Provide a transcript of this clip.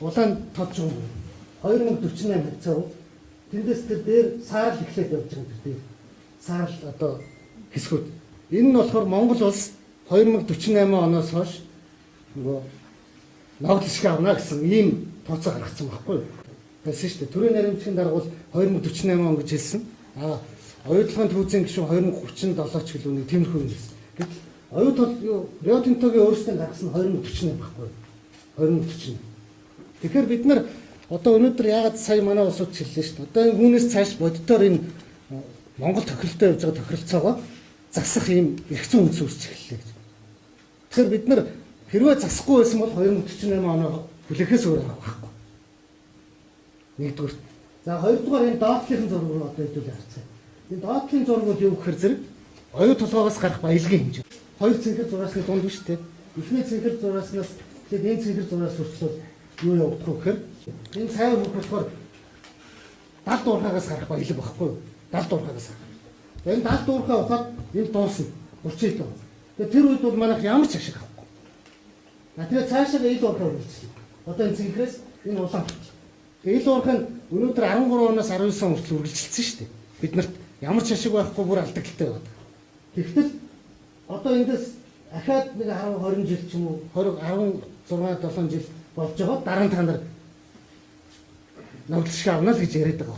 Улаан тодж байгаа юм. 2048 хавцаа. Тэндээс тэр дээр саарл эхлээд явж байгаа юм тэр дээр. Саарл одоо хэсгүүд. Энэ нь болохоор Монгол улс 2048 оноос хойш нөгөө ногдол шиг авна гэсэн ийм тооцоо гаргацсан байхгүй юу? Хэлсэн шүү дээ. Төрийн наримчгийн дарга бол 2048 он гэж хэлсэн. А оюутлогын түүзийн гишүүн 2037 ч гэлүү нэг тиймэрхүү юм хэлсэн. Гэтэл оюутол юу Рио Тинтогийн өөрсдөө гаргасан 2048 байхгүй юу? 2048. Тэгэхээр бид нар одоо өнөөдөр яагаад сая манай улсууд хэллээ шүү дээ. Одоо энэ түүнээс цааш боддоор энэ Монгол тохиролтой явж байгаа тохиролцоогоо засах ийм эрх зүйн үндэс үүсч эхэллээ гэж. Тэгэхээр бид нар хэрвээ засахгүй байсан бол 2048 оноо хүлээхээс өөр арга байхгүй. Нэгдүгээр. За, хоёрдугаар энэ доотлын зураг руу одоо хэдүүлээ харцгаая. Энэ доотлын зураг бол юу гэхээр зэрэг оюу толгоогоос гарах баялагын хэмжээ. Хоёр цэнхэр зураасны дунд биш үү? Эхний цэнхэр зурааснаас тэгээд энэ цэнхэр зураас хүртэл юу явагдах вэ гэхээр энэ цайвар хөх болохоор далд уурхаагаас гарах баялаг байхгүй юу? Далд уурхаагаас гарах. Энэ далд уурхаа ухаад энэ дуусна. 30 ил. Тэгээд тэр үед бол манайх ямар ч ашиг авахгүй. А тэгээд цаашаа ил уурхаа үргэлжлэв. Одоо энэ цэнхрээс энэ улаан хүртэл. Тэгээд ил уурхаа нь өнөөдөр 13 оноос 19 он хүртэл үргэлжилсэн шүү дээ. Бид нарт ямар ч ашиг байхгүй, бүр алдагдaltaй байдаг. Тэгтэл одоо эндээс ахаад нэг 10 20 жил ч юм уу 20 16 7 жил болж байгаа дараа нь та нар ногдол шиг авна л гэж яриад байгаа.